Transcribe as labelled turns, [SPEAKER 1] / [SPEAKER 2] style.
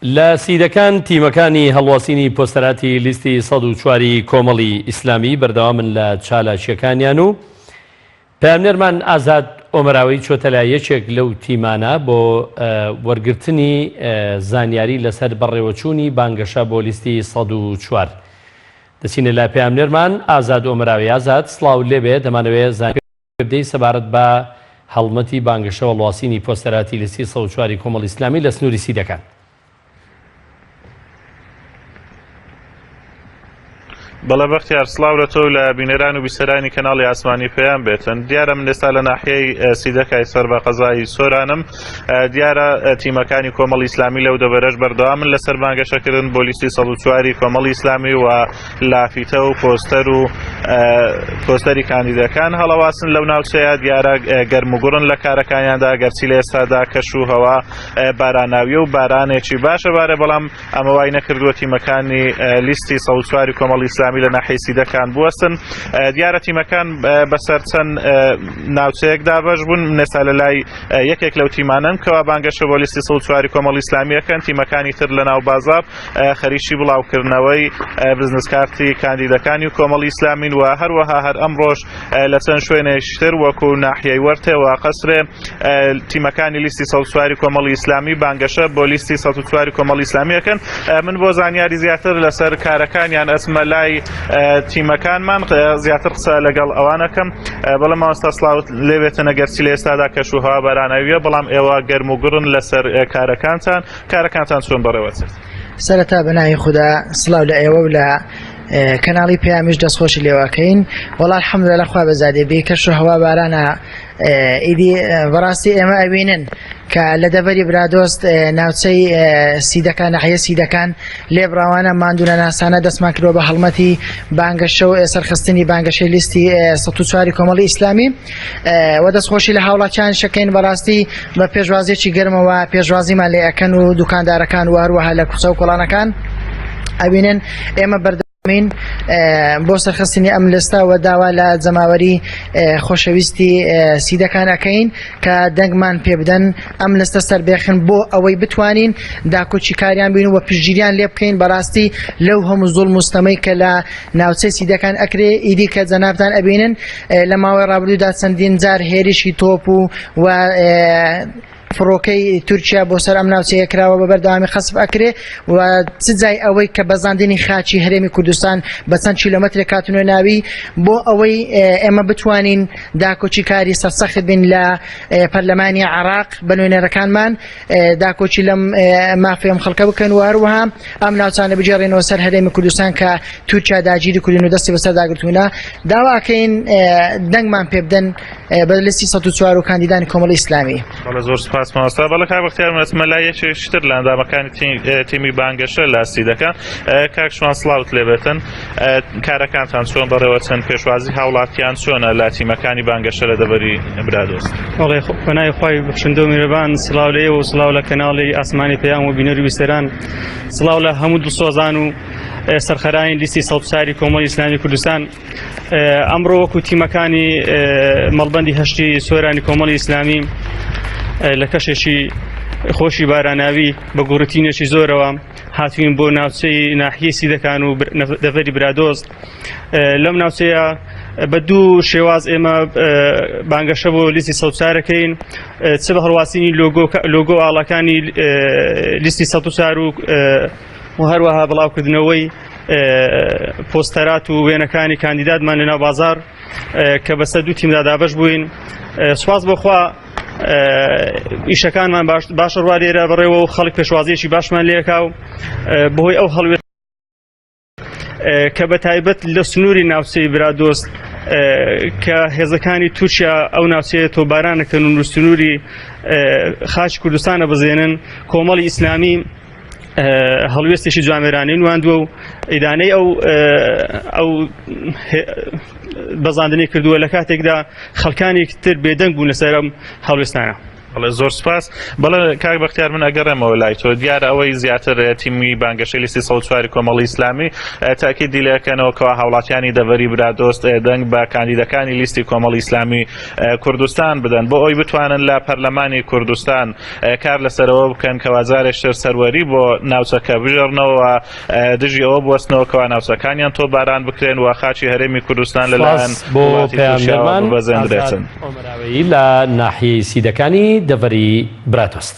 [SPEAKER 1] لە سیدەکان تیمەکانی هەڵواسینی پۆستەراتی لیستی 104 ی کۆمەڵی ئیسلامی بەردەوامن لە چالاکییەکانیان و پەیامنێرمان ئازاد ئۆمەراوی چۆتە لای یەکێک لەو تیمانە بۆ وەرگرتنی زانیاری لەسەر بەڕێوەچوونی بانگەشە بۆ لیستی 104. دەچینە لای پەیامنێرمان ئازاد ئۆمەراوی. ئازاد سڵاو لێبێ، دەمانەوێ زانیاری پێ بدەی سەبارەت بە هەڵمەتی بانگەشە و هەڵواسینی پۆستەراتی لیستی 104 ی کۆمەڵی ئیسلامی لە سنووری سیدەکان.
[SPEAKER 2] بەڵێ بەختیار سڵاو لە تۆ و لە بینەران و بیسەرانی کەناڵی ئاسمانی پەیام بێتن دیارە من ئێستا لە ناحیەی سیدەکای سەر بە قەزای سۆرانم دیارە تیمەکانی کۆمەڵی ئیسلامی لەو دەبەرەش بەردەوامن لەسەر بانگەشەکردن بۆ لیستی 104 کۆمەڵی ئیسلامی و لافیتە و پۆستەر و پۆستەری کاندیدەکان هەڵەواسن لەو ناوچەیە دیارە گەرموگوڕن لە کارەکانیاندا گەرچی لە ئێستادا کەش و هەوا باراناویە و بارانێکی باشە بارە بەڵام ئەمە وای نەکردووە تیمەکانی لیستی 104 کۆمەڵی ئیسلامی لە ناحیەی سیدەکان بوەستن دیارە تیمەکان بەسەر چەند ناوچەیەک دابەش بوون من ئێستا لە لای یەکێک لەو تیمانەن کەوا بانگەشە بۆ لیستی 104 کۆمەڵی ئیسلامیەکەن تیمەکانی تر لە ناو بازاڕ خەریکی بڵاوکردنەوەی بزنس کارتی کاندیدەکانی و کۆمەڵی ئیسلامین و هەروەها هەر ئەمڕۆش لە چەند شوێنێکی تر وەکو ناحیەی وەرتێ و قەسرێ تیمەکانی لیستی 104 کۆمەڵی ئیسلامی بانگەشە بۆ لیستی 104 کۆمەڵی ئیسلامی ئەکەن من بۆ زانیاری زیاتر لەسەر کارەکانیان ئەچمە لای تیمەکانمان زیاتر قسە لەگەڵ ئەوانەکەم بەڵێ مامۆستا سڵاوت لێبێتن ئەگەرچی لە ئێستادا کەش و هەوا باراناویە بەڵام ئێوە گەرم و گوڕن لەسەر کارەکانتان کارەکانتان چۆن بەڕێوەچێت؟
[SPEAKER 3] سەرەتا بە ناوی خودا سڵاو لە ئێوە و لە کەناڵی پەیامیش دەستخۆشی لێوەکەین وەڵا الحمدلله خوا بەزادێ بێ کەش و هەوا بارانە ئیدی بەڕاستی ئێمە ئەبینن کە لە دەڤەری برادۆست ناوچەی سیدەکان ناحیە سیدەکان لێبڕاوانە ماندوونە ناسانە دەستمان کردوە بە هەڵمەتی بانگەشە و سەرخستنی بانگەشەی لیستی 104 کۆمەڵی ئیسلامی و دەستخۆشی لە هاوڵاتیان شەکەین بەڕاستی بە پێشوازیەکی گەرمەوە پێشوازیمان لێ ئەکەن و دوکاندارەکان و هەروەها لە کوچە و کۆڵانەکان ئەبینن ئێمە بەردەوامین بۆ سەرخستنی ئەم لستە و داوا لە جەماوەری خۆشەویستی سیدەکان ئەکەین کە دەنگمان پێبدەن ئەم لستە سەربێخن بۆ ئەوەی بتوانین داکۆکی کاریان بین و پشتگیریان لێ بکەین بەڕاستی لەو هەموو زوڵم و ستەمەی کە لە ناوچەی سیدەکان ئەکرێ ئیدی کە جەنابتان ئەبینن لە ماوەی ڕابردوودا چەندین جار هێرشی تۆپ و و فڕۆکەی تورکیا بۆ سەر ئەم ناوچەیە کراوە بە بەردەوامی خەسف ئەکرێ و چ جای ئەوەی کە بەزاندنی خاچی هەرێمی کوردستان بە چەند کیلۆمەترێک کاتونە ناوی بۆ ئەوەی ئێمە بتوانین داکۆکی کاری سەرسەخت بین لە پەرلەمانی عراق بە نوێنەرەکانمان داکۆکی لەم مافی ئەم خەڵکە بکەن و هەروەها ئەم ناوچانە بگێڕێنەوە سەر هەرێمی کوردستان کە تورکیا داگیری کردن و دەستی بەسەر داگرتوونە داواکەین دەنگمان پێ بدەن بە لیستی 104 و کاندیدانی کۆمەڵی ئیسلامی.
[SPEAKER 2] بەڵێ زۆر سوپاس مامۆستا. بەڵێ کاک بەختیار من ئەچمە لای یەکێکی تر لە ئەندامەکانی تیمی بانگەشە لە سیدەکە. کاک شوان سڵاوت لێبێتن. کارەکانتان چۆن بەڕێوە چەند پێشوازی هاوڵاتیان چۆنە لە تیمەکانی بانگەشە لە دەڤەری برادۆست؟
[SPEAKER 4] بەڵێ بەناوی خوای بەخشندە و میرەبان سڵاو لە ئێوە و سڵاو لە کەناڵی ئاسمانی پەیام و بینەر و بیسەران سڵاو لە هەموو دڵسۆزان و سەرخەرانی لیستی سەوتساری کۆمەڵی ئیسلامی کوردستان ئەمڕۆ وەکو تیمەکانی مەڵبەندی هەشتی سۆرانی کۆمەڵی ئیسلامی لە کەشێکی خۆشی باراناوی بە گوڕتینێکی زۆرەوە هاتوین بۆ ناوچەی ناحیەی سیدەکان و دەڤەری برادۆست لەم ناوچەیە بە دوو شێواز ئێمە بانگەشە بۆ لیستی سەوچارەکەین چ بە هەڵواسینی لۆگۆ ئاڵەکانی لیستی 104 و و هەروەها بڵاوکردنەوەی پۆستەرات و وێنەکانی کاندیداتمان لەناو بازار کە بەسەر دوو تیمدا دابەش بووین سواز بۆخوا ئیشەکانمان باشە ڕوا لێرە بەڕێوە و خەڵک پێشوازیەکی باشمان لێکا و بەهۆی ئەو هەڵوێ کە بە تایبەت لە سنووری ناوچەی برادۆست کە هێزەکانی تورکیا ئەو ناوچەیە تۆبارانەکەن و سنووری خاچ کوردستانە بزێنن کۆمەڵی ئیسلامی هەڵوێستێکی جوامێرانەی نواندووە و ئیدانەی ئەو ئەو بەزاندنی کردووە لە کاتێکدا خەڵکانێک تر بێدەنگ بوون لەسەر ئەم هەڵوێستانە.
[SPEAKER 2] بەڵێ زۆر سپاس. بەڵێ کاک بەختیار من ئەگەڕێمەوە لای تۆ. دیارە ئەوەی زیاتر تیمی بانگەشەی لیستی 104 کۆمەڵی ئیسلامی تاکیدی لێکەنەوە کەوا هاوڵاتیانی دەڤەری برادۆست دەنگ بە کاندیدەکانی لیستی کۆمەڵی ئیسلامی کوردستان بدەن بۆ ئەوی بتوانن لە پەرلەمانی کوردستان کار لەسەرەوە بکەن کەوا جارێکتر سەروەری بۆ ناوچەکە بژێڕنەوە دژی ئەوە بوەستنەوە کەوا ناوچەکانیان تۆپباران بکرێن و خاکی هەرێمی کوردستان لەلایەن
[SPEAKER 1] سپاس بۆ
[SPEAKER 2] وڵاتی تورکیاوە
[SPEAKER 1] پەیامنێرمان
[SPEAKER 2] ببەزێندرێتن.
[SPEAKER 1] ئازاد ئۆمەراوەیی لە ناحیەی سیدەکانی دەڤەری برادۆست.